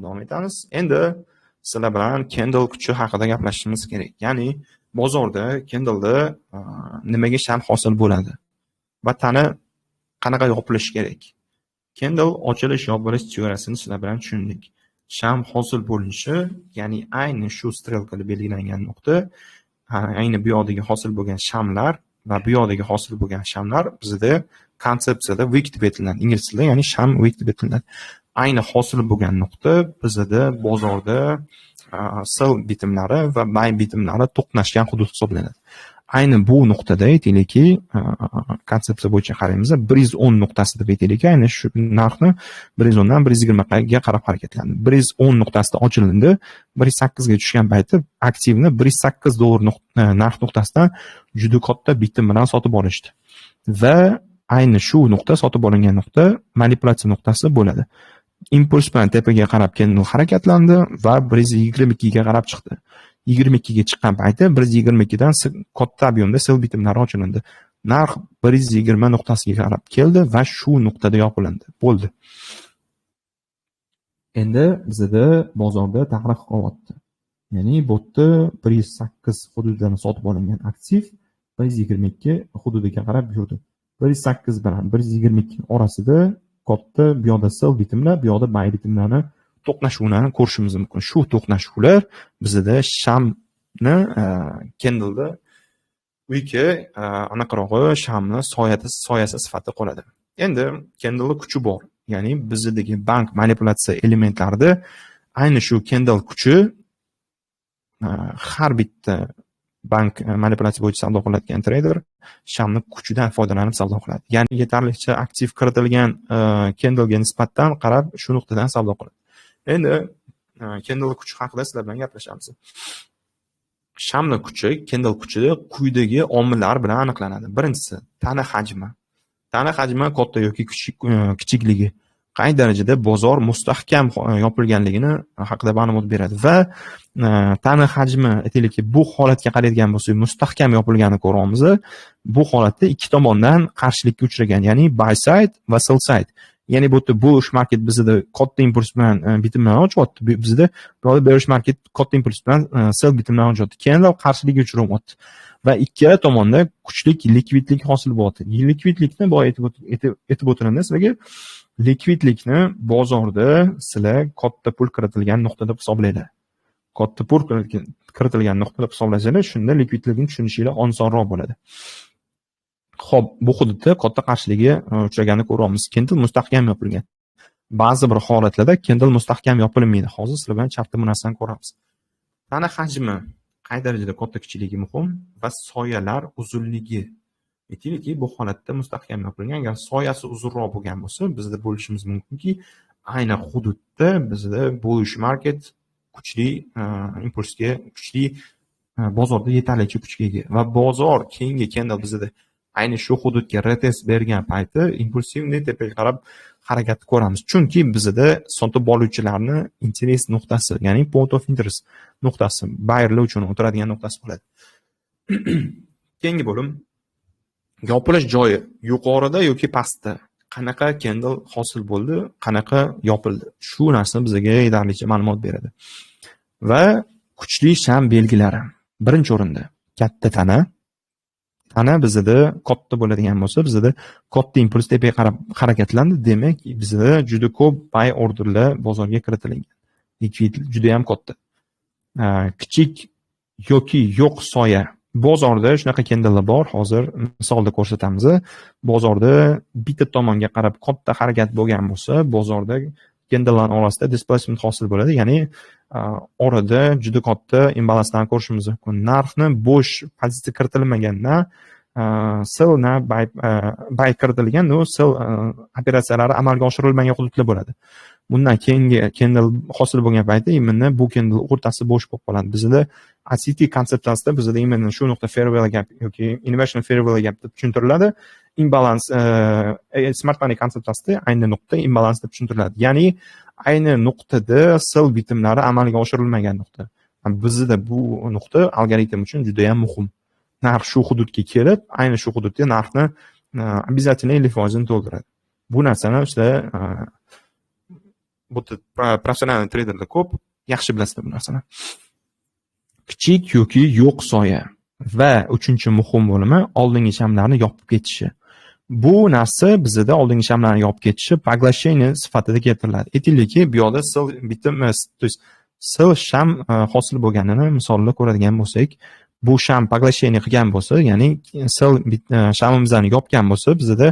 Davom etamiz. Endi sizlar bilan candle kuchi haqida gaplashishimiz kerak. Ya'ni bozorda candleda nimaga sham hosil bo'ladi va tana qanaqa yopilishi kerak. Candle ochilish yopilish teoriyasini sizlar bilan tushundik. Sham hosil bo'lishi, ya'ni ayni shu strelkada belgilangan nuqta, ayni bu yoqdagi hosil bo'lgan shamlar va bu yoqdagi hosil bo'lgan shamlar bizda konsepsiyada wick deb aytiladi. Ingliz tilida, ya'ni sham wick deb aytiladi. Ayni hosil bo'lgan nuqta bizda bozorda sell bitimlari va buy bitimlari to'qnashgan hudud hisoblanadi. Ayni bu nuqtada, aytaylikki, konsepsiya bo'yicha qaraymiz, 110 nuqtasi deb aytaylik, ayni shu narxni 110 dan 120 ga qarab harakatlandi. 110 nuqtasida ochilindi, 108 ga tushgan payti aktivni 108 dollar narx nuqtasidan juda katta bitim bilan sotib olishdi. Va ayni shu nuqta, sotib olingan nuqta manipulyatsiya nuqtasi bo'ladi. Impuls bilan tepaga qarab candle harakatlandi va 122 ga qarab chiqdi. 22 ga chiqqan payti 122 dan katta объем da sell bitimlari ochilindi. Narx 120 nuqtasiga qarab keldi va shu nuqtada yopilindi. Bo'ldi. Endi bizada bozorda tarix qolyapti. Ya'ni bu yerda 108 hududidan sotib olingan aktiv 122 hududiga qarab yurdi. 108 bilan 122 orasida katta bu yoqda sell bitimlar, bu yoqda buy bitimlarni to'qnashuvini ko'rishimiz mumkin. Shu to'qnashuvlar bizada shamni, candleda uyki anaqarog'i shamni soyasi sifatida qoladi. Endi candleni kuchi bor. Ya'ni bizdagi bank manipulyatsiya elementlarida ayni shu candle kuchi har bitta bank manipulyatsiya bo'yicha savdo qiladigan treyder shamni kuchidan foydalanib savdo qiladi. Ya'ni yetarlicha aktiv kiritilgan candlega nisbatan qarab shu nuqtadan savdo qiladi. Endi candle kuchi haqida sizlar bilan gaplashamiz. Shamni kuchi, candle kuchi quyidagi omillar bilan aniqlanadi. Birinchisi tana hajmi. Tana hajmi katta yoki kichikligi, qay darajada bozor mustahkam yopilganligini haqida ma'lumot beradi va tana hajmi, aytaylikki, bu holatga qaraydigan bo'lsak, mustahkam yopilganini ko'ryapmiz. Bu holatda ikki tomondan qarshilikka uchragan, ya'ni buy side va sell side. Ya'ni bu yerda bullish market bizda katta impuls bilan bitimlarni ochyapti. Bizda bu yoqda bearish market katta impuls bilan sell bitimlarni ochyapti. Candle qarshilikka uchrayapti va ikkala tomonda kuchli likvidlik hosil bo'lyapti. Likvidlikni boya aytib o'tirdim sizlarga. Likvidlikni bozorda sizlar katta pul kiritilgan nuqta deb hisoblanglar. Katta pul kiritilgan nuqta deb hisoblasanglar, shunda likvidlikni tushunishinglar osonroq bo'ladi. Xo'p, bu hududda katta qarshilikka uchraganini ko'ryapmiz. Candle mustahkam yopilgan. Ba'zi bir holatlarda candle mustahkam yopilmaydi. Hozir sizlar bilan chartda bu narsani ko'ramiz. Tana hajmi qay darajada katta kichikligi muhim va soyalar uzunligi. Aytaylikki, bu holatda mustahkam yopilgan, agar soyasi uzunroq bo'lgan bo'lsa, bizda bo'lishimiz mumkinki, ayni hududda bizda bullish market kuchli impulsga, kuchli bozorda yetarlicha kuchga ega va bozor keyingi candle bizda ayni shu hududga retest bergan payti импульсивный tepaga qarab harakatni ko'ramiz. Chunki bizda sotib oluvchilarni интерес nuqtasi, ya'ni point of interest nuqtasi, buyerlar uchun o'tiradigan nuqtasi bo'ladi. Keyingi bo'lim: yopilish joyi yuqorida yoki pastda, qanaqa candle hosil bo'ldi, qanaqa yopildi. Shu narsa bizga yetarlicha ma'lumot beradi. Va kuchli sham belgilari. Birinchi o'rinda katta tana. Tana bizada katta bo'ladigan bo'lsa, bizada katta impuls tepaga qarab harakatlandi, demak, bizada juda ko'p buy orderlar bozorga kiritilgan. Likvid juda ham katta. Kichik yoki yo'q soya. Bozorda shunaqa candlelar bor, hozir misolda ko'rsatamiz. Bozorda bitta tomonga qarab katta harakat bo'lgan bo'lsa, bozorda candlelar orasida displacement hosil bo'ladi, ya'ni orada juda katta imbalanslarni ko'rishimiz mumkin. Narxni bo'sh pozitsiya kiritilmagandan sell na buy kiritilgan, no sell operatsiyalari amalga oshirilmagan hududlar bo'ladi. Bundan keyingi candle hosil bo'lgan paytda именно bu candle o'rtasi bo'sh bo'lib qoladi. Bizda ICT konsepsiyasida bizda именно shu nuqta fair value gap yoki inversion fair value gap deb tushuntiriladi. Imbalans smart money konsepsiyasida ayni nuqta imbalans deb tushuntiriladi. Ya'ni ayni nuqtada sell bitimlari amalga oshirilmagan nuqta. Bizda bu nuqta algoritm uchun juda ham muhim. Narx shu hududga kelib, ayni shu hududda narxni обязательно 50 foizini to'ldiradi. Bu narsani sizlar Bu professional treyderlar ko'p, yaxshi bilasizlar bu narsani. Kichik yoki yo'q soya va uchinchi muhim bo'limi oldingi shamlarni yopib ketishi. Bu narsa bizada oldingi shamlarni yopib ketishi поглощение sifatida keltiriladi. Aytaylikki, bu yoqda sell bitim, то есть sell sham hosil bo'lganini misolida ko'radigan bo'lsak, bu sham поглощение qilgan bo'lsa, ya'ni sell shamimizni yopgan bo'lsa, bizada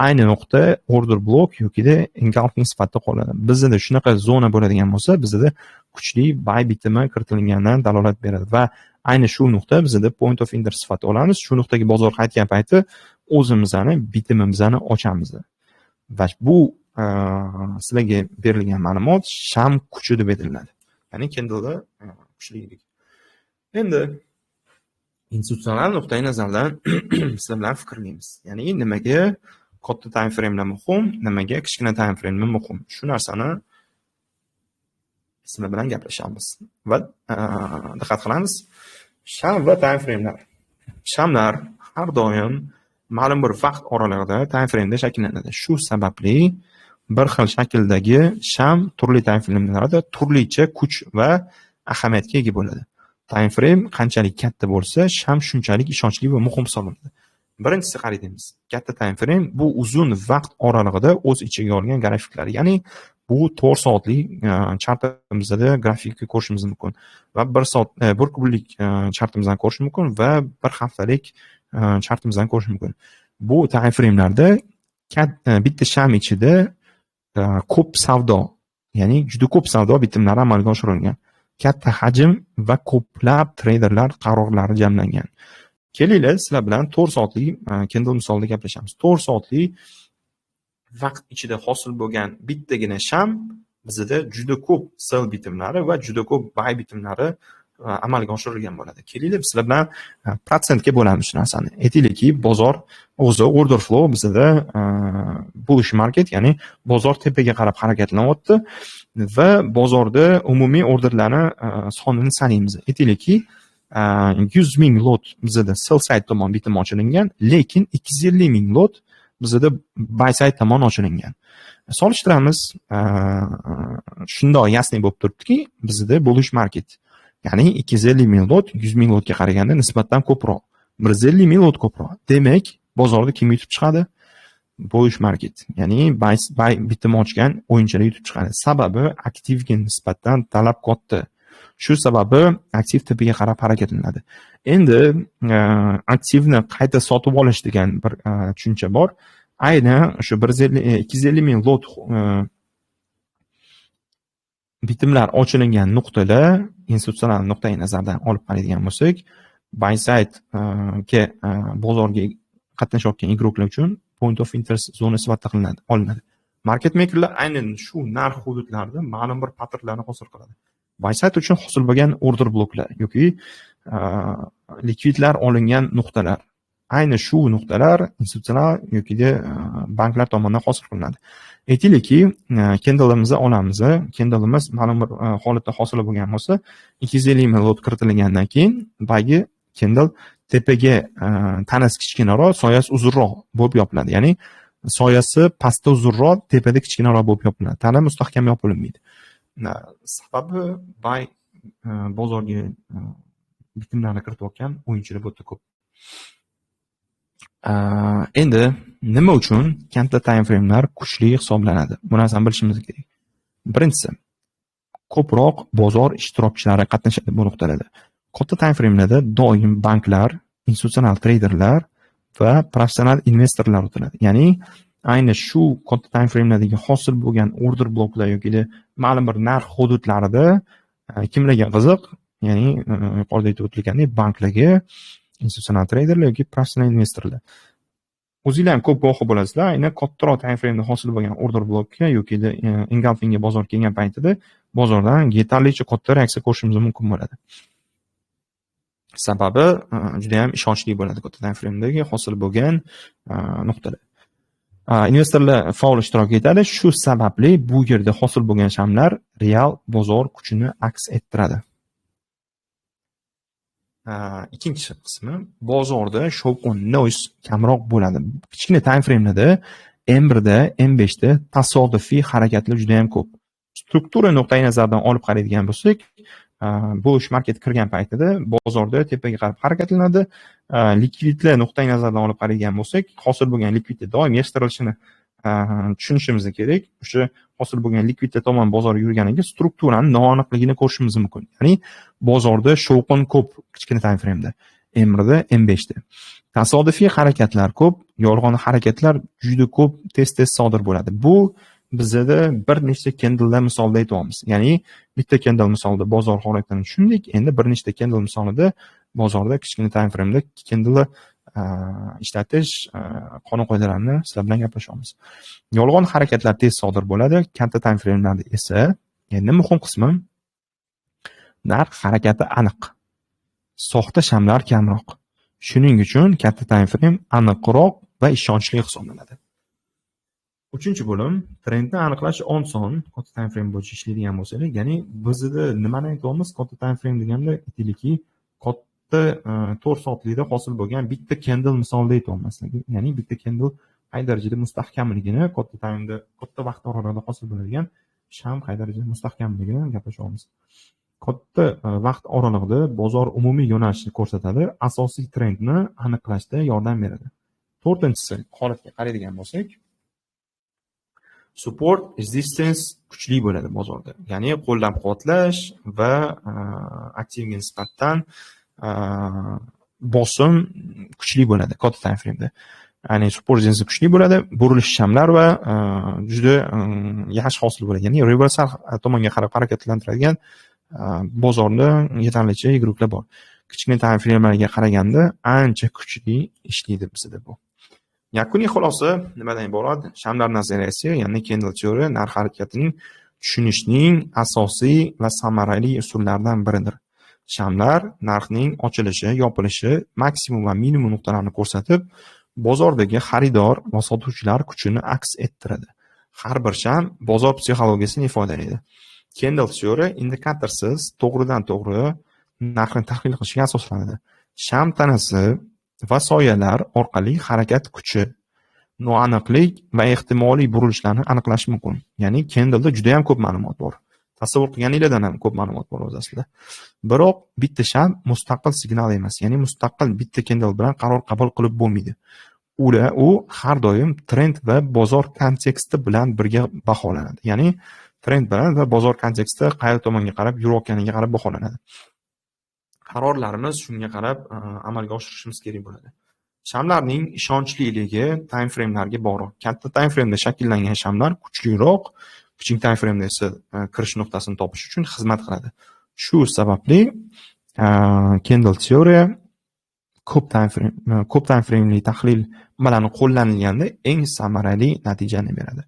ayni nuqta order block yokida engulfing sifatida qoladi. Bizada shunaqa zona bo'ladigan bo'lsa, bizada kuchli buy bitimi kiritilganidan dalolat beradi va ayni shu nuqta bizada point of interest sifatida olamiz. Shu nuqtaga bozor qaytgan payti o'zimizni bitimimizni ochamiz. Va bu sizlarga berilgan ma'lumot sham kuchi deb aytiladi. Ya'ni candleda kuchliligi. Endi institutsional nuqtai nazardan sizlar bilan fikrlaymiz. Ya'ni nimaga katta time framelar muhim, nimaga kichkina time framelar muhim. Shu narsani sizlar bilan gaplashamiz va diqqat qilamiz. Sham va time framelar. Shamlar har doim ma'lum bir vaqt oralig'ida time frameda shakllanadi. Shu sababli bir xil shakldagi sham turli time framelarda turlicha kuch va ahamiyatga ega bo'ladi. Time frame qanchalik katta bo'lsa, sham shunchalik ishonchli va muhim hisoblanadi. Birinchisi qaraymiz. Katta time frame bu uzun vaqt oralig'ida o'z ichiga olgan grafiklar. Ya'ni bu 4 soatlik chartimizda grafikni ko'rishimiz mumkin va 1 soat, 1 kunlik chartimizdan ko'rish mumkin va 1 haftalik chartimizdan ko'rish mumkin. Bu time framelarda bitta sham ichida ko'p savdo, ya'ni juda ko'p savdo bitimlari amalga oshirilgan. Katta hajm va ko'plab treyderlar qarorlari jamlangan. Kelinglar, sizlar bilan 4 soatlik candle misolida gaplashamiz. 4 soatlik vaqt ichida hosil bo'lgan bittagina sham bizada juda ko'p sell bitimlari va juda ko'p buy bitimlari amalga oshirilgan bo'ladi. Kelinglar, sizlar bilan protsentga bo'lamiz shu narsani. Aytaylikki, bozor o'zi order flow bizada bullish market, ya'ni bozor tepaga qarab harakatlanyapti va bozorda umumiy orderlarni sonini sanaymiz. Aytaylikki, 100 ming lot bizada sell side tomon bitim ochilingan, lekin 250 ming lot bizada buy side tomon ochilingan. Solishtiramiz, shundoq ясный bo'lib turibdiki, bizada bullish market. Ya'ni 250 ming lot 100 ming lotga qaraganda nisbatan ko'proq. 150 ming lot ko'proq. Demak, bozorda kim yutib chiqadi? Bullish market. Ya'ni buy bitim ochgan o'yinchilar yutib chiqadi. Sababi aktivga nisbatan talab katta. Shu sababi aktiv tepaga qarab harakatlanadi. Endi aktivni qayta sotib olish degan bir tushuncha bor. Aynan shu 150, 250 ming lot bitimlar ochilingan nuqtalar institutsional nuqtai nazardan olib qaraydigan bo'lsak, buy side ga bozorga qatnashayotgan игрок lar uchun point of interest zona sifatida qilinadi, olinadi. Market makerlar aynan shu narx hududlarida ma'lum bir patternlarni hosil qiladi. Buy side uchun hosil bo'lgan order bloklar yoki likvidlar olingan nuqtalar. Ayni shu nuqtalar institutsional yoki banklar tomonidan hosil qilinadi. Aytaylikki, candleimizni olamiz. Candleimiz ma'lum bir holatda hosil bo'lgan bo'lsa, 250 ming lot kiritilgandan keyin boyagi candle tepaga tanasi kichkinaroq, soyasi uzunroq bo'lib yopiladi. Ya'ni soyasi pastda uzunroq, tepada kichkinaroq bo'lib yopiladi. Tana mustahkam yopilinmaydi. Sababi buy bozorga bitimlarni kiritayotgan o'yinchilar bu yerda ko'p. Endi nima uchun katta time framelar kuchli hisoblanadi? Bu narsani bilishimiz kerak. Birinchisi, ko'proq bozor ishtirokchilari qatnashadi bu nuqtalarda. Katta time framelarda doim banklar, institutsional treyderlar va professional investorlar o'tiradi. Ya'ni ayni shu katta time framelardagi hosil bo'lgan order bloklar yoki ma'lum bir narx hududlarida kimlarga qiziq? Ya'ni yuqorida aytib o'tilgandek, banklarga, institutsional treyderlar yoki professional investorlar. O'zinglar ham ko'p guvohi bo'lasizlar, aynan kattaroq time frameda hosil bo'lgan order blokka yoki engulfingga bozor kelgan paytida bozordan yetarlicha katta reaksiya ko'rishimiz mumkin bo'ladi. Sababi juda ham ishonchli bo'ladi katta time framedagi hosil bo'lgan nuqtalar. Investorlar faol ishtirok etadi. Shu sababli bu yerda hosil bo'lgan shamlar real bozor kuchini aks ettiradi. Ikkinchi qismi, bozorda shovqin, noise kamroq bo'ladi. Kichkina time framelarda M1da, M5da tasodifiy harakatlar juda ham ko'p. Struktura nuqtai nazaridan olib qaraydigan bo'lsak, bullish market kirgan paytida bozorda tepaga qarab harakatlanadi. Likvidlar nuqtai nazaridan olib qaraydigan bo'lsak, hosil bo'lgan likvidlar doim yig'ishtirilishini tushunishimiz kerak. O'sha hosil bo'lgan likvidlar tomon bozor yurganiga strukturani noaniqligini ko'rishimiz mumkin. Ya'ni bozorda shovqin ko'p kichkina time frame'da, M1da, M5da. Tasodifiy harakatlar ko'p, yolg'on harakatlar juda ko'p, tez-tez sodir bo'ladi. Bu bizada bir nechta candlelar misolida aytyapmiz. Ya'ni bitta candle misolida bozor holatini tushundik, endi bir nechta candle misolida bozorda kichkina time frame'da candle ishlatish qonun qoidalarini sizlar bilan gaplashamiz. Yolg'on harakatlar tez sodir bo'ladi, katta time frame'larda esa endi muhim qismi, narx harakati aniq. Soxta shamlar kamroq. Shuning uchun katta time frame aniqroq va ishonchli hisoblanadi. Uchinchi bo'lim: trendni aniqlash oson katta time frame bo'yicha ishlaydigan bo'lsak, ya'ni bizda nimani aytyapmiz? Katta time frame deganda, aytaylikki, katta 4 soatlikda hosil bo'lgan bitta candle misolida aytyapman sizlarga. Ya'ni bitta candle qay darajada mustahkamligini, katta time'da, katta vaqt oralig'ida hosil bo'ladigan sham qay darajada mustahkamligini gaplashyapmiz. Katta vaqt oralig'ida bozor umumiy yo'nalishni ko'rsatadi, asosiy trendni aniqlashda yordam beradi. To'rtinchisi holatga qaraydigan bo'lsak, support resistance kuchli bo'ladi bozorda. Ya'ni qo'llab-quvvatlash va aktivga nisbatan bosim kuchli bo'ladi katta time frame'da. Ya'ni support resistance kuchli bo'ladi, burilish shamlar va juda yaxshi hosil bo'ladi. Ya'ni reversal tomonga qarab harakatlantiradigan bozorda yetarlicha игрок lar bor. Kichkina time frame'larga qaraganda ancha kuchli ishlaydi bizda bu. Yakuniy xulosa nimadan iborat? Shamlar nazariyasi, ya'ni candle theory narx harakatining tushunishning asosiy va samarali usullaridan biridir. Shamlar narxning ochilishi, yopilishi, maksimum va minimum nuqtalarini ko'rsatib, bozordagi xaridor va sotuvchilar kuchini aks ettiradi. Har bir sham bozor psixologiyasini ifodalaydi. Candle theory indikatorsiz, to'g'ridan to'g'ri narxni tahlil qilishga asoslanadi. Sham tanasi va soyalar orqali harakat kuchi, noaniqlik va ehtimoliy burilishlarni aniqlash mumkin. Ya'ni candle'da juda ham ko'p ma'lumot bor. Tasavvur qilganinglardan ham ko'p ma'lumot bor o'zi aslida. Biroq bitta sham mustaqil signal emas, ya'ni mustaqil bitta candle bilan qaror qabul qilib bo'lmaydi. U har doim trend va bozor konteksti bilan birga baholanadi. Ya'ni trend bilan va bozor konteksti qaysi tomonga qarab yurayotganiga qarab baholanadi. Qarorlarimiz shunga qarab amalga oshirishimiz kerak bo'ladi. Shamlarning ishonchliligi time frame'larga bog'liq. Katta time frame'da shakllangan shamlar kuchliroq, kichik time frame'da esa kirish nuqtasini topish uchun xizmat qiladi. Shu sababli candle theory ko'p time frame'li tahlil bilan qo'llanilganda eng samarali natijani beradi.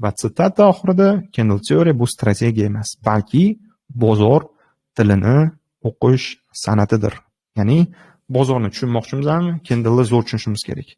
Va tsitata oxirida: candle theory bu strategiya emas, balki bozor tilini o'qish san'atidir. Ya'ni bozorni tushunmoqchimizmi, candleni zo'r tushunishimiz kerak.